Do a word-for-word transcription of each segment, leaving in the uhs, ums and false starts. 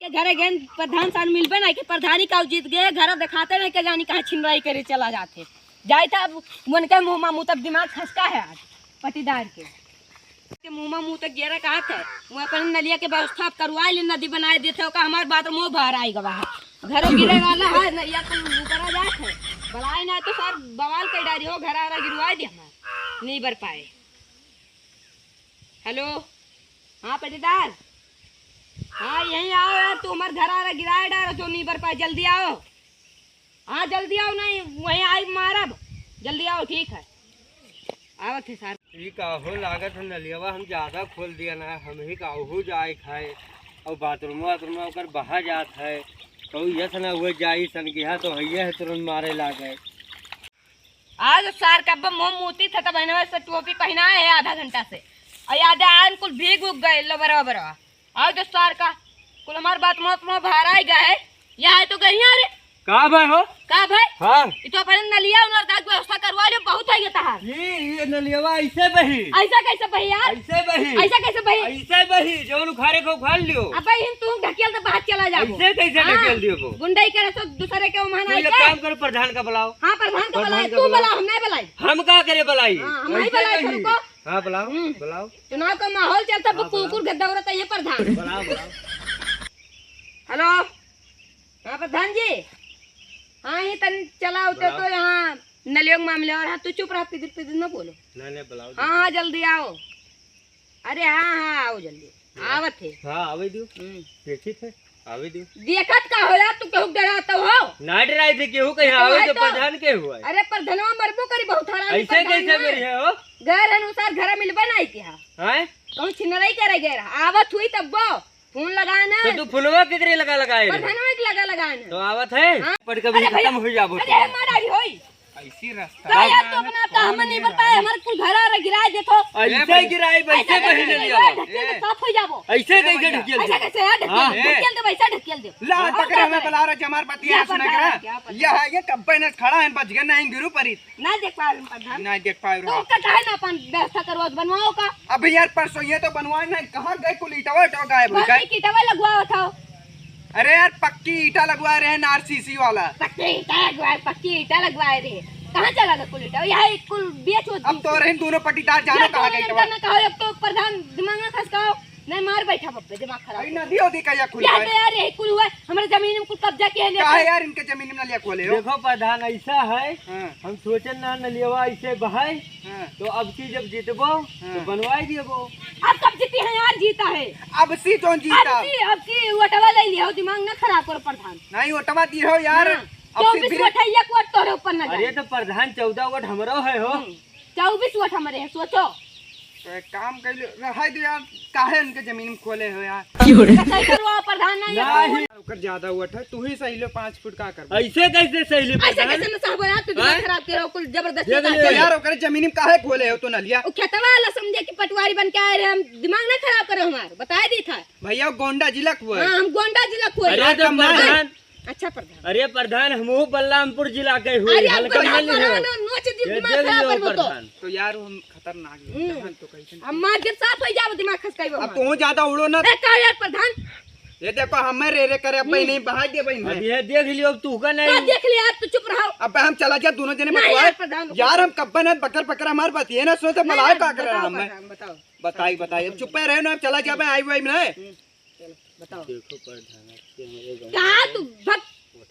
घरे गए प्रधान सार मिलबे नहीं कि प्रधानी का जीत गए, घर दिखाते नहीं के जानी कहाँ छिनराई करे चला जाते। जाए था अब उनके मुँह मामू तब दिमाग खसका है आज पटीदार के। के मुँह मामू तक गेरा कहा थे, वो अपन नलिया के व्यवस्था करवा ले, नदी बनाए देते हो का हमारे बाथरूम वो बाहर आई गवा है, घरों गिरे वाला है, नलिया को ऊपर आ जात है, बलाए ना तो सर बवाल कर डारी हो, घर आ रहा गिरवा दे हमारे, नहीं बर पाए। हेलो, हाँ पटीदार, हाँ यहीं आओ यार, तू हमारे घर आ रहा गिराए डारो तो नहीं बर पाए, जल्दी आओ। हाँ जल्दी आओ, नहीं वहीं आई मारब, जल्दी आओ, ठीक है, आवत है सार। ई का हो, लागत है नलियावा हम ज्यादा खोल दिया ना, हम ही का ओहू जाए खाए, और बाथरूम वाथरूम ओकर बहा जात है, तो यस ना हुए जाई सन गिहा तो हइये है तुरंत मारे लागे। आज सार का अब मुँह मूती था, तब इन्हें से टोपी पहनाए है आधा घंटा से। और याद आन कुल भीग उग गए, लो बरवा बरवा। आज सार का कुल हमार बात मत में बाहर आई गए। यहाँ है तो गई रे। का भाई हो? का भाई? हाँ। ये तो अपने नलिया उनर दाग व्यवस्था करवा लियो, बहुत है ये तहार। ये, ये नलियावा ऐसे बही। ऐसा कैसे बही यार? ऐसे बही। ऐसा कैसे बही? ऐसे बही, जौन उखाड़े के उखाड़ लियो। अब भाई हम तू ढकेल दे, बाहर चला जाबो। ऐसे कैसे हाँ। ढकेल दियो वो? गुंडई करे तो दूसरे के ओमान तू आई एक के। काम करो, प्रधान का बुलाओ। हाँ, प्रधान का प्रधान बुलाए, का तू बुलाओ। बुला, हम नहीं बुलाई। हम का करे बुलाई? हाँ, हम नहीं ऐसे बुलाई कहीं। तुमको। हाँ, बुलाओ, हम्म। बुलाओ। चुनाव का माहौल चलता, हाँ, बुलाओ। कुकुर के दौड़त है ये प्रधान। बुलाओ, बुलाओ। हेलो, हाँ प्रधान जी, हाँ ये तन चला उतर बुलाओ। तो यहाँ नलियों के मामले और हाँ, तू चुप रहा, पिदिर पिदिर ना बोलो। नहीं, नहीं, बुलाओ हाँ, जी। हाँ, जल्दी आओ। अरे हाँ, हाँ, आओ जल्दी। हाँ। आवत है। हाँ, आवे दियो। हम्म। देखित है, आवे दियो। देखत का हो यार, तू केहू डरात हो? ना डराई थी, केहू कहीं तो आवे भाई तो तो प्रधान के हुआ है। अरे प्रधानवा मरबो करी, बहुत हरामी ऐसे प्रधान कैसे है। मेरी है हो? गैर अनुसार घर मिलबे नहीं किया। हैं? कहूँ छिनराई करे गए रहा। आवत हुई तब वो फोन लगाए ना। तो तू फोनवा केकरे लगा लगाए रे? प्रधानवा के लगा लगाए ना। तो आवत है? हाँ। पढ़ के भी अरे भैया, खत्म हो जाबो अरे तो। हमारा ही होई। ऐसी रास्ता का यार, तू अपना काम नहीं बताए, हमारे कुल घर आ रहा, गिरा दे तो। ऐसे गिराई, वैसे ऐसे बही कैसे नलिया। ढकेल दे, साफ हो जाबो। ऐसे कैसे ढकेल दे? ऐसा कैसे यार? ढकेल हाँ। दे, ढकेल दे, वैसा ढकेल दे। ला, हाँ, पकड़, क्या हमें करे? बला रहा, हमारे पति क्या यहाँ सुना पता करा। है, क्या पता? यह है, ये कब्बे ने खड़ा है, बच गए, नहीं गिरू परी। ना देख पाए हम प्रधान। ना देख पाए तो रहा। उनका काहे ना अपन व्यवस्था करवाओ, बनवाओ का? अबे यार, परसों ये तो बनवाए ना, कहाँ गए कुल ईटवा, ईटवा गायब हो गए। ईटवा लगवाओ था। अरे यार, पक्की ईटा लगवा रहे हैं, आरसीसी वाला। पक्की ईटा लगवाए, पक्की ईटा लगवाए रहे। कहाँ चला गया कुल ईटा? यहाँ एक कुल बेच होती अब तो रहे दोनों पट्टीदार, जानो या कहाँ तो गए इनका ईटवा। ना कहो, अब तो प्रधान दिमाग ना खसकाओ, नहीं मार बैठा बप्पे, दिमाग खराब। अरे नदी होती का या खुल या गए? तो यार यही कुल हुआ, हमारे जमीन में कुल कब्जा किया है, काहे देखो। यार इनके जमीन में नलिया खोले हो? देखो प्रधान, ऐसा है, हाँ। हम सोचन ना नलियवा ऐसे बहाए, हाँ। तो अब की जब जीतबो, हाँ। तो बनवाई देबो। अब कब जीती है यार, जीता है। अब सी कौन जीता? अब की, अब की वोटवा ले लियो, दिमाग ना खराब करो प्रधान। नहीं, वोटवा दी हो यार। हाँ। अब की चौबीस फिर वोट है, एक वोट तोरे ऊपर ना अरे जाए। तो प्रधान चौदह वोट हमरो है हो। हम्म, चौबीस वोट हमरे है, सोचो। तो एक काम कर लो, रहाई दो यार, काहे उनके जमीन में खोले हो यार? क्यों रे? सही करवाओ प्रधान, ना ये नहीं। कौन ओकर ज्यादा वोट है, तू ही सही लो पाँच फुट का करबो। ऐसे कैसे सही लो ऐसे प्रधान? कैसे न सहबो यार, तू दिमाग हैं? खराब करो, कुल जबरदस्ती देख का लियो। तो यार, ओकरे जमीन में काहे खोले हो तू नलिया? वो खेतवा वाला समझे कि पटवारी बन के आए रहे, हम दिमाग ना खराब करो हमार, बताए दी था। भैया, गोंडा जिला को है। हाँ, हम गोंडा जिला को है। अरे यार, तो कम ना है। प्रधान। अच्छा प्रधान। अरे प्रधान, हमहू बलरामपुर जिला के हुई, अरे हल्का प्रधान, मत लिहो। प्रधान, नोच दी, ये दिमाग देख खराब लियो कर दो। प्रधान। तो यार, हम खतरनाक हम्म। लोग हैं, तो कैसे अब मार के साफ हो जाओ, दिमाग खसकाई अब हमार। तू ज्यादा उड़ो ना। ए, का यार प्रधान? ये देखो, हमें रे रे करे, अब हम्म। नहीं बहा दे भाई अब मैं। ये देख लियो, अब तू का नहीं। का देख लिया, अब तू चुप रहो। अब हम चला जा, दोनों जने नहीं बतवाए। यार प्रधान, रुको। यार, हम कब्बा ना बकर बकर हमार बात, ये ना सुनते, नहीं, बुलाए नहीं, का करे बताओ हमें? प्रधान, बताओ। बताई, बताई, अब चुप्पे रहे ना, अब चला जाबे, आई वाई ना। हम्म, चलो, बताओ। देखो प्रधान, आपके हमारे गाँव का में तू भक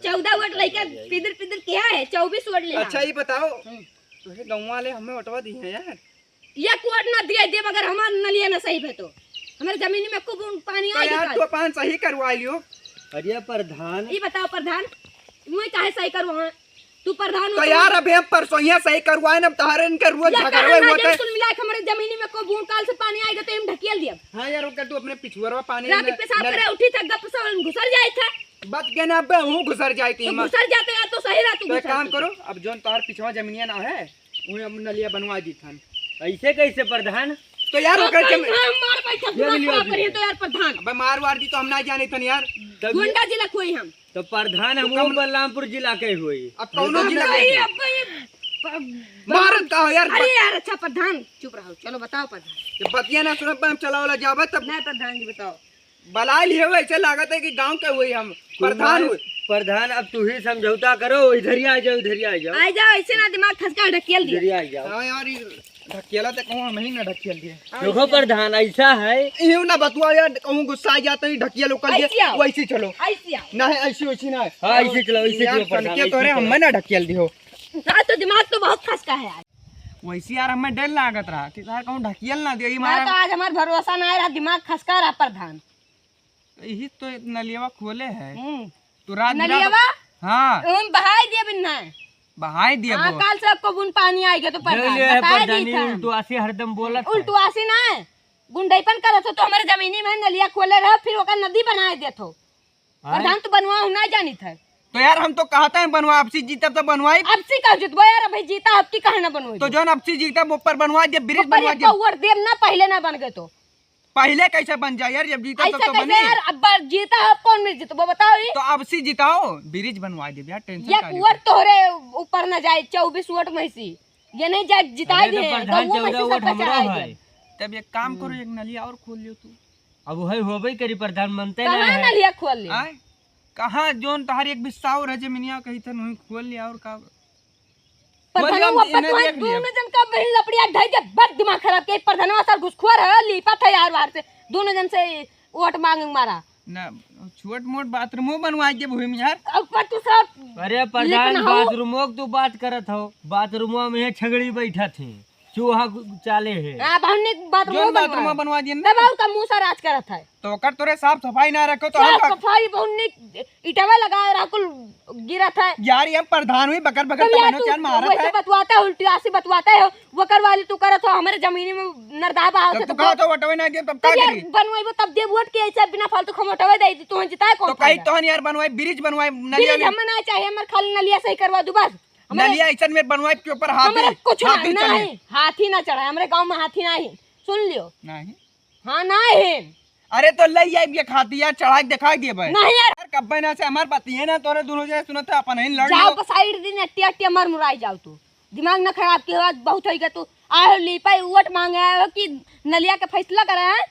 चौदह वोट लेके पिदर पिदर किया है, चौबीस वोट ले अच्छा, आओ। ये बताओ, हम्म। तोहे गाँव वाले हमें वोटवा दी है यार? ये वोट ना दिए दे, मगर हमार नलिया ना सही भे तो। हमारे जमीन में खूब पानी तो आ यार, निकाल। तू अपन सही करवा लियो। अरे प्रधान। ये बताओ प्रधान, मुझे काहे सही करवा? तू प्रधान तो हो, यार, अबे हम परसोइया सही करवाए ना, तोहरे इनके रोज या झगड़वे कहना हुआ जब था। कुल मिला के हमारे जमीनी में को बूंद काल से पानी आएगा तो हम ढकेल दिया। हाँ यार, ओकर तू अपने पिछुआरवा पानी रात न-, पेशाब न-, करे उठी था, गप से घुसर जाए था। बच गए ना, अबे हूँ घुसर जाए थी तो हम। घुसर जाते यार तो सही रहा तू तो एक घुसर काम के। करो, अब जोन तोहर पिछवा जमीनिया ना है, उहे हम नलिया बनवा दी थान। ऐसे कैसे प्रधान? तो यार, तो ओकर जम- प्रधान मार बैठा, ये दिमाग लियो खराब जी। करिए तो यार प्रधान। अबे मार वार दी तो हम ना जाने थन यार। तब गुंडा जिला कोई हम। तो प्रधान हम तो वो कम बलरामपुर जिला के हुई। अब कौनो अब जिला भाई, के? अब भाई, ब-, मारत का हो यार? अरे यार, अच्छा प्रधान, चुप रहो, चलो बताओ प्रधान। जब बतिया ना सुनब, हम चला वाला जाबे तब। नहीं प्रधान जी, बताओ। बलाइ लिहे हो, ऐसे लागत है कि गाँव के हुए हम, प्रधान हुए। प्रधान, अब तू ही समझौता करो, इधर ही आ जाओ, इधर ही आ जाओ। आ जाओ, ऐसे ना दिमाग खसका, ढकेल दिया। इधर ही आ जाओ। हाँ यार, ये ढकेला तो कहूँ हम ही ना ढकेल दिए। देखो प्रधान, ऐसा है। यूँ ना बतुआ यार, कहूँ गुस्सा आ जाता है, ढकेल उकल दिए, ऐसे आओ। वैसे चलो। ऐसे आओ। ना है, ऐसी वैसी ना है। हाँ, ऐसे चलो, ऐसे यार, चलो प्रधान, तनके ऐसे तोरे चलो। हमें ना ढकेल दिहो। हाँ, तो दिमाग तो बहुत खसका है यार। वैसे यार, हमें डर लागत रहा कि यार कहूँ ढकेल ना दे, ना मारा। तो आज हमार भरोसा ना रहा, दिमाग खसका रहा प्रधान। यही तो नलियावा खोले है। हम्म। तो रात बिरात नलियावा? हाँ। हम बहाई दिए बिन ना। बहाई दिए हाँ, वो। काल से आपको बुन पानी आएगा तो प्रधान, ले, ले, बताए प्रधान, दी था। उल्टवासी हरदम बोलत है। उल्टवासी ना है। गुंडईपन करत हो तो हमारे जमीनी में नलिया खोले रहो, फिर ओकर नदी बनाए देत हो। आय? प्रधान तो बनवा हम ना जानित है। तो यार हम तो कहते हैं बनवा, आपसी जीतब तो बनवाई। आपसी का जीतबो यार, अभी जीता आपकी कहाँ ना बनवाई तो दो। जौन आपसी जीतब ऊपर बनवा दे, ब्रिज ऊपर बनवा एक दे। पावर देब ना, पहले ना बन गए तो। पहले कैसे बन जाए यार, जब जीतब ऐसे तब तो कैसे बनी। यार, अब बार जीता आप कौन में जीतबो बताओ ये? तो आपसी जिताओ, ब्रिज बनवा दे यार, टेंशन एक का वोट लेते? तोहरे ऊपर ना जाए, चौबीस वोट में से। ये नहीं जाए, जिता अरे तो दे, प्रधान, गौवा में से चौदह सब वोट बचा हमरो आए है। गए। तब एक काम करो, हम्म। एक नलिया और खोल लियो तू। अब वही होबे करी, प्रधान मनते ना कहाँ है। नलिया खोल ले? आय? कहाँ जौन तहार एक बिस्सा और है जमीनिया कही थे, वहीं खोल लिया और का? प्रधान, खोल लिया, वो इन्हें पटवारी देख लिया। दोनों जन का बहिन लपड़िया ढाई दे, बड़ दिमाग खराब के। प्रधानवा सर घुसखोर है, लीपत है यार बाहर से, दोनों जन से वोट मांगे मारा। ना, छोट मोट बाथरूमो बनवा के भूमि यार। अब पर तू सब अरे प्रधान, लेकिन हो बाथरूमो के तू बात करत हो, बाथरूमो में छगड़ी बैठत है। चूहा चाले है। हाँ, बहुत निक बाथरूम जौन बनवा। बाथरूम बनवा दिए ना। तब और का मुँह से राज करत है। तो ओकर तोरे साफ सफाई ना रखो तो हम साफ का सफाई बहुत निक, इटवा लगा रहा, कुल गिरत है। यार, ये हम प्रधान हुई, बकर बकर तब तो यार बनो तू चार मारत वैसे है। बतवाता है, उल्टी आसी बतवाता है, वो करवा ली तू करत हो, हमारे जमीनी में नरदा बहाव तब से तू तो कहा बोल। तो वटवे ना दिए, तब का तब यार करी? बनवाइबो तब देब वोट के, ऐसे बिना फालतू खमोटवे दे दी, तू जिताए कौन तो कहीं फायदा? तोहन यार बनवाई, ब्रिज बनवाई, नलिया ब्रिज भी हमें ना चाहिए, हमारे खाली नलिया सही करवा दू बस। हमारे, नलिया ऐसन में बनवाई के ऊपर हाथी, हमारे कुछ हाथी ना चढ़े। है, हाथी ना चढ़े, हमारे गाँव में हाथी ना है, सुन लियो। नहीं। हाँ, ना है। अरे तो ले आई एक हाथी यार, चढ़ाई दिखाई दिए भाई। नहीं यार। यार कब्बे ना से हमार पति है ना, तोरे दोनों जने सुनत है, अपन ही लड़ जाओ लो। बस साइड दिन अट्टी अट्टी हमार मुराई जाओ तू। दिमाग ना खराब कियो, आज बहुत होइगा तू। आए हो लीपा वोट मांगे आए हो कि नलिया का फैसला करे हैं?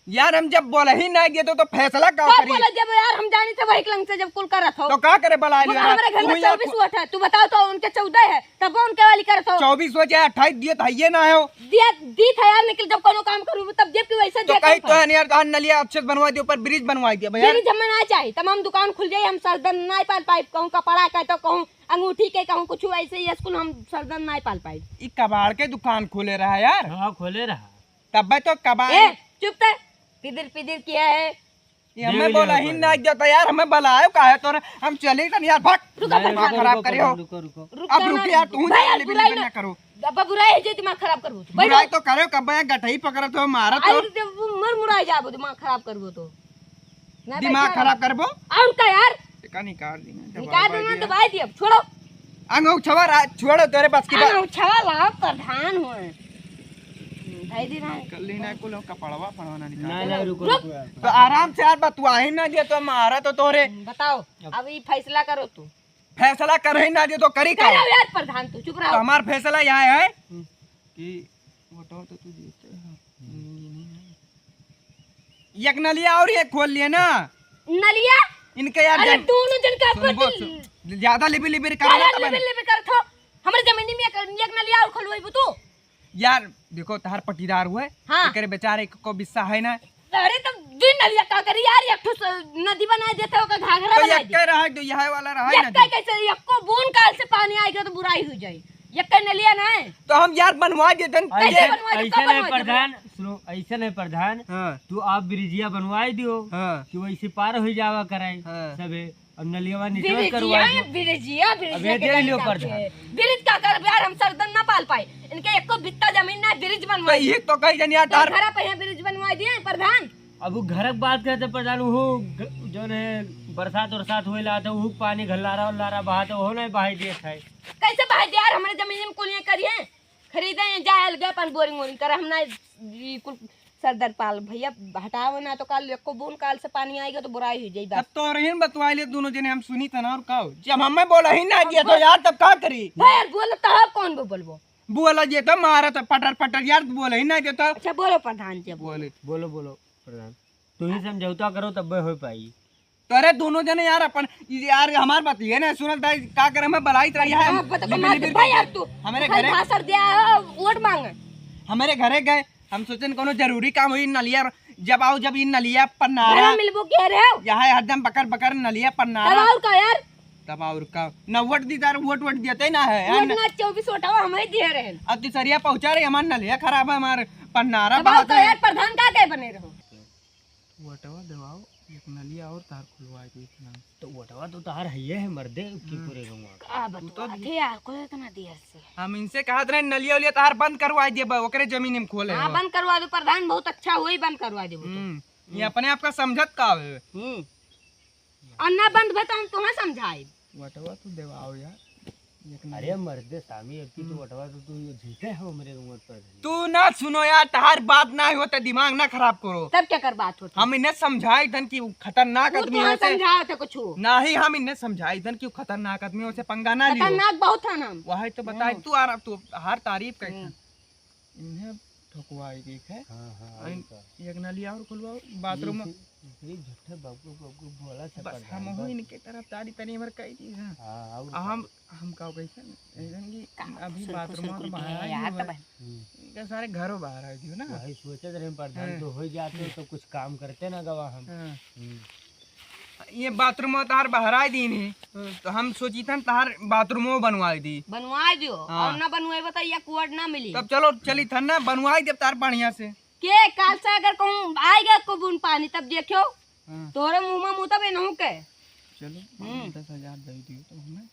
यार हम जब बोले ही ना दिए तो, तो फैसला का कब करी? बोला जब यार हम जानी थे वही लंग से जब कुल करत हो। तो का करे बला लियो यार? हमारे घर में तू यार चौबीस वोट है, तू बताओ तो उनके चौदह है, तब वो उनके वाली करत हो। चौबीस वोट है, अट्ठाईस दिए तो है ये ना हो। दिया, दी था यार, लेकिन जब कोनो काम करू तब जेब की वैसे तो देते कही हैं तो है नहीं यार, तहार नलिया अच्छे से बनवा दियो, ऊपर ब्रिज बनवा दिया भैया। ब्रिज हमें ना चाहिए, तमाम दुकान खुल जाए, हम सरदन ना पाल पाइप, कहूँ कपड़ा का तो कहूँ अंगूठी के कहूँ कुछ ऐसे ही स्कूल हम सरदन ना पाल पाइप। ई कबाड़ के दुकान खोले रहा यार। हाँ, खोले रहा। तब तो कबाड़ ए, चुप ते। पिदिर पिदिर किया है। ये हमें देख बोला लियो ही पर। ना जाता यार, हमें बुलायो काहे तोरे? हम चली तन यार, भाग। रुको, नहीं, रुको, खराब रुको, करे हो। रुको, रुको। रुको अब ना, रुक यार, तू भाई, ना यार, लेबे बुराई लेबे ना। ना करो। अब बुराई है जे दिमाग खराब करबो तू। बैठो। बुराई तो करे, कब यहाँ गठई पकड़त हो, मारत हो। अरे, जब वो मर मुराई जाबो, दिमाग खराब करबो तो। ना दिमाग बैठो। खराब करबो? और का यार? का निकाल दी ना, निकाल दबाई दे ना, दिया। दबाई दिया, छोड़ो। अंगूछवा रा-, छोड़ो, तेरे बस की बात। अंगूछवा लाओ, प्रधान हो। भाई दी ना। कर ली ना, कुल कपड़वा फड़वा ना निकाल। नहीं, नहीं, रुको, रुक। रुको यार। तो आराम से यार, बतुआ ही ना दिया तो मारा तो तोरे। बताओ, अब ये फैसला करो तू। फैसला कर ही ना दिया तो करी का? करो यार प्रधान, तू चुप रहो। तो हमार फैसला यहाँ है हम्म। कि वोटवा तो तू जीते हो। एक नलिया और ये खोल लिए ना। नलिया? इनके यार अरे जन-, दोनों जन का सुनबो, अपन सुन, ज्यादा लिबिर लिबिर करो ना यार, तब लिबिर ना। लिबिर करत हो। हमरे जमीनी में एक, एक नलिया और खोलवाइबू तू? यार, देखो, तहार पटीदार हुए, हाँ। एकरे बेचारे को बिस्सा है ना। अरे, तब दुई नलिया का करी यार, एक ठो स-, नदी बनाए देते हो, का घाघरा तो बनाए एक दे। रहा, तो यह वाला रहा एक नदी। कैसे, एको बूंद काल से पानी आएगा तो बुराई हो जाए। एक नलिया ना है। तो हम यार बनवा देते हैं। कैसे ऐसे, बनवा दे, ऐसे कब नहीं बनवा दे? प्रधान, सुनो, ऐसे नहीं प्रधान, हाँ। तू आप ब्रिजिया बनवाई दियो हाँ। कि वैसे पार हो जावा कराई हाँ। सबे। अब नलियावा निचवा करवा ब्रिजिया, दो। ब्रिजिया, अब ब्रिजिया ये के दे लियो काम प्रधान। के। ब्रिज का कर यार, हम सरदन ना पाल पाए। इनके एको बित्ता जमीन ना, ब्रिज बनवाई। तो ये तो कही जन यार, तो तार घर पे यहाँ ब्रिज बनवाई दिए प्रधान। अब वो घर के बात करते प्रधान, वो ग-, जौन है बरसात उरसात होए ला, तो वो पानी घल्लारा उल्लारा बहा, तो वो नहीं बहाई देत है। कैसे बहाई दे यार, हमारे जमीन में कुलियाँ करिए, खरीदे हैं, जाए अलगे अपन बोरिंग वोरिंग करे, हम ना ई कुल सरदन पाल भैया, हटाओ ना तो काल एको बूंद काल से पानी आएगा तो बुराई हो जाई तब बात। तो रहीन बतवाई ले दोनों जने, हम सुनी त ना और का हो? जब हमें बोला ही ना दिया तो यार, तब का करी? भाई यार, बोलो तो हम कौन बो-, बोलबो? बोला जे तो मारा तो पटर पटर यार, बोला ही ना जे तो। अच्छा, बोलो प्रधान जी, बोलो। बोले। बोलो, बोलो प्रधान। तू ही समझौता करो तब हो पाई। तो अरे दोनों जने यार अपन, यार हमार बात ये ना सुनत भाई, का करे, हमें बलाई तो रही है। हाँ, बता, लिबिर, लिबिर भाई यार तू। हमारे घरे भाषण दिया है, वोट मांगे। हमारे घरे गए, हम सोचन कोनो जरूरी काम हुई, नलिया जब आओ, जब इन नलिया पन्नारा। घरे मिलबो कह रहे हो? यहाँ हरदम बकर बकर नलिया पन्नारा। तब और का यार? तब और का? न वोट दी तार, वोट वोट देते ना है। वोट ना, चौबीस वोट हवा हमें दिए रहे। अब तू सरिया पहुँचा रहे, हमार नलिया खराब है, हमार पन्नारा तब और का है। यार, प्रधान का के बने रहो? वोटवा देवाओ, एक नलिया और तार खुलवाए दे इतना। तो वोटवा तो तार है, ये है मर्दे की हम्म। पूरे गाँव का। का तू तो बतवा भी थे यार, कोई इतना देर से। हम इनसे कहा रहे नलिया उलिया तार बंद करवाए दिए, ब-, ओकरे जमीन में खोले हाँ, हो। बंद करवा दो प्रधान, बहुत अच्छा हुई, बंद करवा दे वो तो। हम्म। ये हम्म। अपने आप का समझत का हवे? हम्म। और ना बंद भे तो हम तुम्हें समझाई। वटवा तो देवाओ यार, एक नंबर। अरे मर्दे सामी, अब की तो हम्म। वटवा तो तू ये जीते हो मेरे उम्र पर। तू ना सुनो यार, तहार बात ना होते, दिमाग ना खराब करो। तब क्या कर बात होती? हम इन्हें समझाई थन कि उ खतरनाक वो आदमी तुम्हें होते। समझाओ थे कुछ? नहीं, हम इन्हें समझाई थन कि उ खतरनाक आदमी होते, पंगा ना लियो। खतरनाक बहुत है ना। वही तो बताई, हम्म। तू आ रहा, तू हर तारीफ करी हम्म। थन। इन्हें ठोकवाई देख है। हाँ, हाँ, और और का? एक नली और खुलवाओ, बाथरूम में। इसे, इसे झूठे बबकू, बबकू बोला था बस प्रधान हम बस। इनके तरफ तारी तनी हमर कह दी है। हाँ, और आ, का? हम, हम का कैसे, ऐसन कि का अभी सुरखु, बाथरूम में सुरखु तो के बाहर है आई यार, हुआ है। तब हम्म। इनका सारे घरों बाहर आई दियो ना। वही सोचत रहे प्रधान हाँ। तो हो जाते हो तो कुछ काम करते ना गवा हम। हाँ। हम्म। ये बाथरूम में तार बहराए दीन है, हम्म। तो हम सोची थन तार बाथरूमो बनवाए दी। बनवाए दियो, हाँ। और ना बनवाए बता, या कुआर ना मिली। तब चलो चली थन ना, बनवाए देब तार बढ़िया से। के काल से अगर कहूँ आए गया को बूंद पानी, तब देखियो, हाँ। तोरे मुँह में मुँह तब एनहू के। चलो, हम्म। दस हजार दे दियो तो हमें।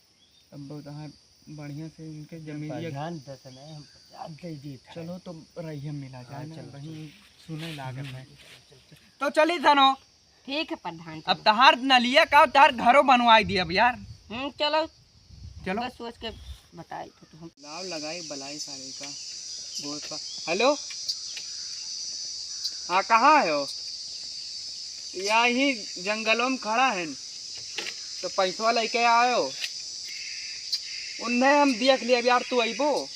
अब बहुत हाँ, बढ़िया से इनके जमीन ये प्रधान दस नहीं, हम पचास दे दी था। चलो, तो रहिए मिला जाए हाँ, ना, चलो, वहीं चलो। सुने लागत हम्म। है। तो चली थनो। ठीक है प्रधान, अब चलो। तहार नलिया का, तहार घरो बनवाई दी अब यार। हम्म, चलो। चलो। बस सोच के बताई तो हम। लाव लगाई बलाई सारे का। बहुत पा-, हेलो? हाँ, कहाँ है हो? यही जंगलों में खड़ा है। तो पैसवा लेके आयो। उन्हें हम देख लिया, अब यार तू अइबो?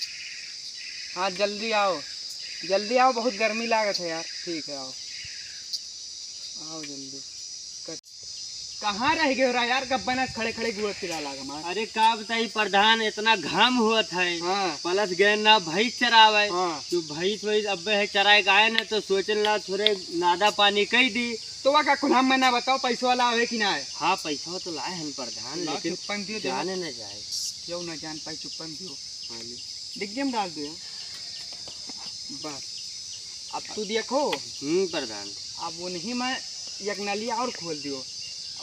हाँ, जल्दी आओ, जल्दी आओ, बहुत गर्मी लागत है यार। ठीक है, आओ, आओ जल्दी। क-, कहाँ रह गए रहा यार, गब्बे ना खड़े खड़े गुआ चिल्ला लाग हमार। अरे का बताई प्रधान, इतना घाम हुआ था, हाँ। पलस गए ना भैंस चरावे, हाँ। तो भैंस वही अब्बे है चराए के आए ना, तो सोचन ला थोड़े नादा पानी कई दी। तो वा का कुल हम ना बताओ, पैसवा लावे कि ना है? हाँ, पैसवा तो लाए हन प्रधान, लाओ, लेकिन चुप्पन दियो, देखो। जाने न जाए। क्यों न जान पाई, चुप्पन दियो। हाँ जी। डिग्गी में डाल दियो। बस। अब तू देखो। हम्म, प्रधान। अब उन्हीं में एक नली और खोल दियो।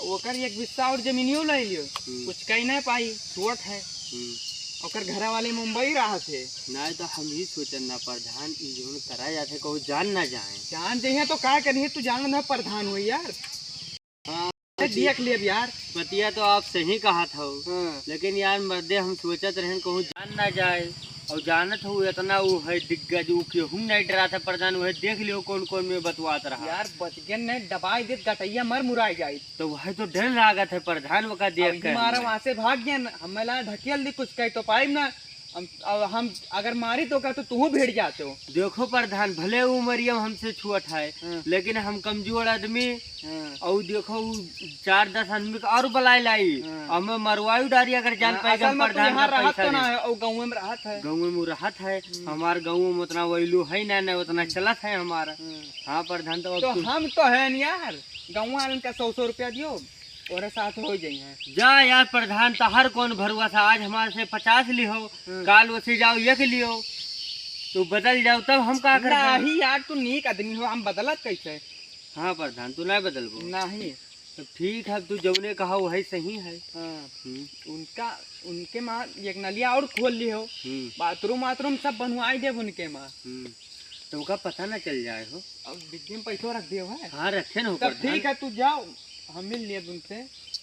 ओकर एक बिस्सा और जमीनियो ले लियो। हम्म। कुछ कही नहीं पाई, छोट है। हम्म। ओकर घरा वाले मुंबई रहा थे। नहीं तो हम ही सोचन ना प्रधान, ई जौन करा जाथे, कहूँ जान ना जाए। जान जइहे तो का करिहे, तू जान ना प्रधान हो यार। हाँ, अरे देख ले अब यार। बतिया तो आप सही कहा था, हाँ। लेकिन यार मर्दे हम सोचत रहन कहूँ जान ना जाए, और जानत हो इतना वो है दिग्गज, वो केहू नहीं डरा था प्रधान, वह देख लियो कौन कौन में बतवात रहा। यार बच गए नहीं, दबाई देत गटैया मर मुराई जाई। तो वह तो डर लागत है प्रधान, वो का अब देख ही कर मारा हमें। वहाँ से भाग गया न, हमें ला ढकेल दी कुछ कही तो पाइब ना। हम, अब हम अगर मारी तो का तो तू भिड़ जाते हो। देखो प्रधान, भले उमरिया में हमसे छोट है, हाँ। लेकिन हम कमजोर आदमी, हाँ। और देखो उ चार दस आदमी का और बुलाए लाई, हाँ। हमें मरवाई डारी अगर जान हाँ, पाई असल हम में तू प्रधान यहाँ का रहत पैसा तो ना नहीं। है, और गाँव में रहत है। गाँव में रहत है, हम्म। हमार गाँव में उतना value है ना, ना उतना हम्म। चलत है हमारा। हम्म। हाँ प्रधान, तो अब तो तू हम तो है न यार, गाँव वालन का सौ सौ रुपया दियो, ओरे साथ हो जाई है। जा यार प्रधान, तहार कौन भरुआ था, आज हमारे से पचास लिहो, हम्म। काल ओसे जाओ एक लियो, तो बदल जाओ, तब हम का करबे? नहीं यार, तू नीक आदमी हो, हम बदलत कैसे? हाँ प्रधान, तू नहीं बदलबो। नहीं। तो ठीक है, तू जौने कहा वही सही है। हाँ। हम्म। उनका, उनके माँ एक नलिया और खोल ली हो, हम्म। बाथरूम वाथरूम सब बनवाई देब उनके माँ। हम्म। तो ओका पता ना चल जाए हो। अब डिग्गी में पैसो रख दियो है। हाँ, रखे न हो तब प्रधान। ठीक है, तू जाओ, हम मिल लिए उनसे।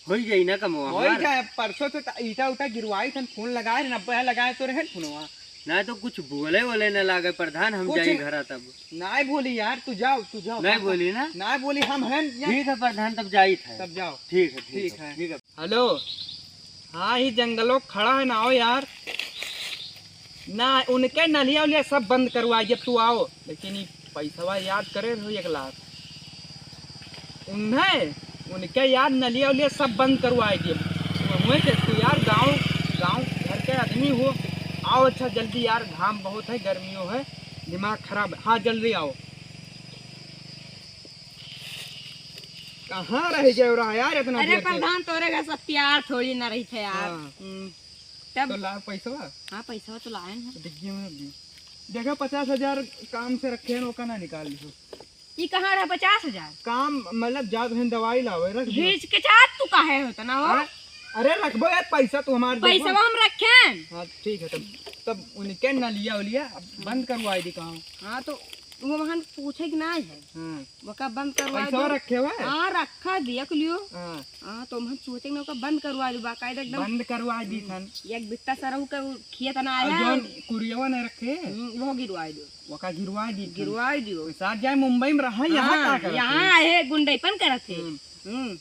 हो ही जाई ना कमवा हो ही हमार। जाए, परसों से त-, ईटा उटा गिरवाई थन, फोन लगाए रहे, नब्बे लगाए तो रहे फोनवा। ना तो कुछ बोले वोले न लागे प्रधान, हम कुछ जाई न-, घरा तब। नाय बोली यार, तू जाओ, तू जाओ, नाय पापा। बोली ना? नाय बोली, हम हैं यार। ठीक है प्रधान, तब जाई था। तब जाओ। ठीक है, ठीक ठीक है, है। ठीक है। हेलो, हाँ, ई जंगलो खड़ा है ना, आओ यार। ना, उनके नलिया उलिया सब बंद करवाई, जब तू आओ। लेकिन ई पैसवा याद करे रहो, एक लाख। उन्हें, उनके यार नलिया उलिया सब बंद करवाए दिए। हुए के तू यार गाँव, गाँव घर के आदमी हो, आओ अच्छा जल्दी यार, घाम बहुत है, गर्मियों है, दिमाग खराब है। हाँ, जल्दी आओ। कहाँ रह गए रहा यार इतना अरे देर से? प्रधान, तोरे घर से प्यार थोड़ी ना रही थे यार। हाँ। हम्म, तब तो ला पैसवा। हाँ, पैसवा तो लाए हैं। डिग्गी में रख दियो। देखो, पचास हजार काम से रखे हैं, ओका ना निकाल लियो। ई कहाँ रहा पचास हजार? काम मतलब जात हैं दवाई लावे, रख दियो। हिचकिचात तू काहे होता ना हो? हाँ? अरे रखबो यार, पैसा तू हमारे देबो। पैसवा हम रखें। हाँ, ठीक है, तब, तब उनके नलिया उलिया बंद करवाई दी कहाँ। हाँ, तो वो वहाँ पूछे कि ना है। हाँ। ओका बंद करवा पैसा दो। रखे हुआ है? हाँ, रखा, देख लियो। हाँ। हाँ, तो हम सोचे ना, ओका बंद करवा दो, बाकायदा एकदम। बंद करवा दी थन। एक बित्ता सरहू के खेत ना और आया। जौन कुरियवा नहीं रखे? हम्म, वो गिरवा दो। ओका गिरवा दी थन। गिरवा दो। साथ जाए मुंबई में रहा, यहाँ हाँ, का करत यहाँ है? है, गुंडईपन करत है। हम्म। हम्म।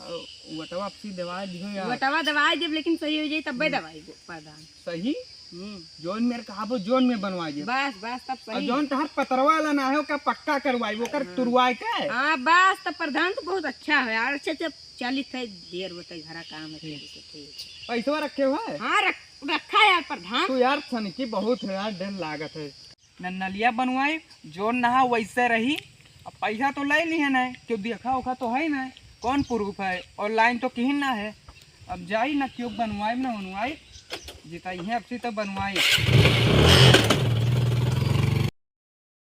और वटवा आपसी दवाई दियो यार। वटवा दवाई देब, लेकिन सही हो जाई, तब्बे हम्म। दवाई दो, प्रधान। सही? हम्म। जौन मेरे कहाबो, जौन में बनवा दे। बस, बस, तब और सही। जौन तहार पतरवा वाला ना है, ओका पक्का करवाई, ओकर हाँ। तुरवाई का है? हाँ, बस, तब प्रधान तो बहुत अच्छा है यार। अच्छा, अच्छा, चलित है, देर होता है, घरा काम है, ठीक। ठीक है, ठीक है। पैसवा रखे हुआ है? हाँ, रख, रखा है यार प्रधान। तू यार सनकी बहुत है यार, डर लागत है। न नलिया बनवाई, जौन नहा वैसे रही। अब पैसा तो ले लिहे ना, क्यों देखा ओखा तो है ना, कौन प्रूफ है, ऑनलाइन तो किहिन ना है। अब जाई ना क्यों बनवाई ना बनवाई, जिताई है अब से तो बनवाई।